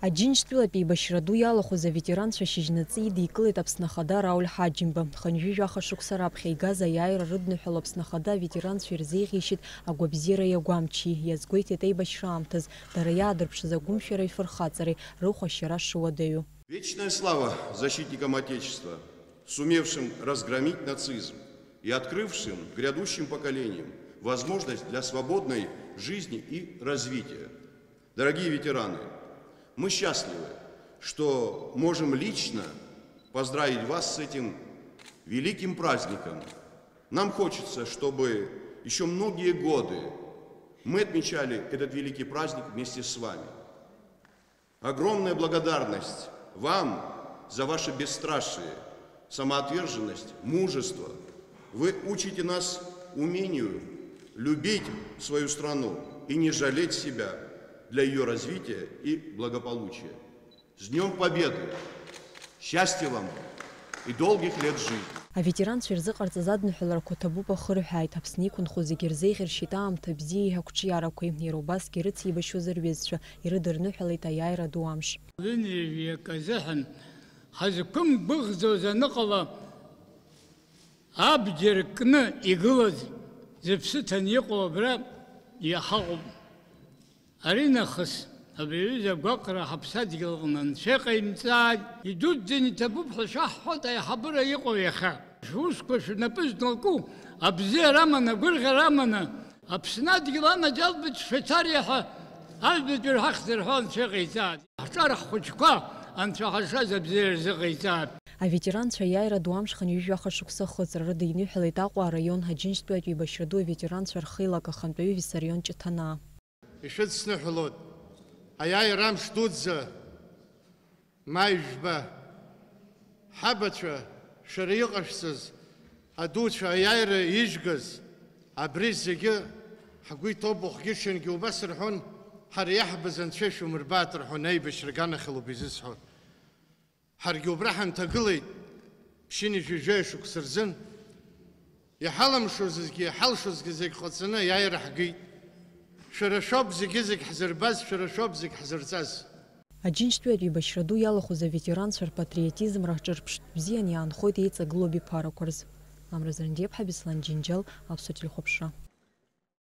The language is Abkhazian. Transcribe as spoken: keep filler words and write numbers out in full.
Аџьынџьтәылатә еибашьра ду иалахәыз аветеранцәа шьыжьнаҵы идикылеит Аԥсны Ахада Рауль Ҳаџьымба. Хынҩажәи жәаха шықәса раԥхьа игаз аиааира рыдныҳәала Аԥсны Ахада аветеранцәа ирзеиӷьеишьеит агәабзиара иагәамчи, иазгәеиҭеит аибашьра аамҭаз дара иаадырԥшыз агәымшәареи фырхаҵареи рыхәашьара шуадаҩу. Вечная слава защитникам Отечества, сумевшим разгромить нацизм и открывшим грядущим поколениям возможность для свободной жизни и развития. Дорогие ветераны, мы счастливы, что можем лично поздравить вас с этим великим праздником. Нам хочется, чтобы ещё многие годы мы отмечали этот великий праздник вместе с вами. Огромная благодарность вам за ваше бесстрашие, самоотверженность, мужество. Вы учите нас умению любить свою страну и не жалеть себя для её развития и благополучия. С Днём Победы! Счастья вам и долгих лет жизни! Аветеранцәа ирзыҟарҵаз адныҳәаларақәа ҭабуп ахырҳәааит, Аԥсны иқәынхо зегьы ирзеиӷьаршьеит аамҭа бзиеи ақәҿиарақәеи, иара убасгьы ирыцеибашьуаз рҩызцәа ирыдырныҳәалеит аиааира ду амш. Ҩынҩажәи акы азыҳәан ҳазқәымгәыӷӡоз аныҟала, абџьар кны игылаз зыԥсы ҭаны иҟоу абра иҳаҟоуп. Аринахыс абри аҩыза агәаҟра ҳаԥсадгьыл аҟны анцәа иҟаимҵааит, идуӡӡаны иҭабуп ҳәа шәаҳҳәоит аиҳабыра иҟоу иахьа. Шәусқәа шәнапы зналку, абзиара аманы, агәырӷьара аманы, Аԥсны адгьыл анаџьалбеит швеицариа ҳәа аҩбатәи рҳахьзар ҳәа анцәа иҟаиҵааит. Ҳҿар ҳхәыҷқәа анцәа ҳазшаз абзиара рзыҟаиҵааит. Аветеранцәа аиааира ду амш хынҩажәи жәаха шықәса ахыҵра рыдиныҳәалеит Аҟәа араион Аџьынџьтәылатә еибашьра ду аветеранцәа рхеилак ахантәаҩы Виссарион Ҷыҭанаа. Ишәыдсныҳәалоит, аиааира амш дуӡӡа, маи жәба, ҳабацәа, шәара иҟашәҵаз, адуцәа аиааира ижәгаз, абри зегьы ҳгәы иҭоуп, уахгьы-ҽынгьы убас рҳәон, ҳара иаҳбаз анцәа ишәумырбааит рҳәон, аибашьра аганахьалоуп изысҳәо. Ҳаргьы убра ҳанҭагылеит, ԥшьынҩажәи жәаҩа шықәса рзын, иҳалымшозгьы, иҳалшозгьы зегь ҟаҵаны аиааира ҳгеит. Шәара шәоуп зегьы-зегь ҳзырбаз, шәара шәоуп зегь ҳзырҵаз. Аџьынџьтәылатә еибашьра ду иалахәыз аветеранцәа рпатриотизмра ҿырԥштә бзиан иаанхоит еиҵагылоу абиԥарақәа рзы. Амра Зандиаԥҳа, Беслан Џьынџьал, Аԥсуа телехәаԥшра.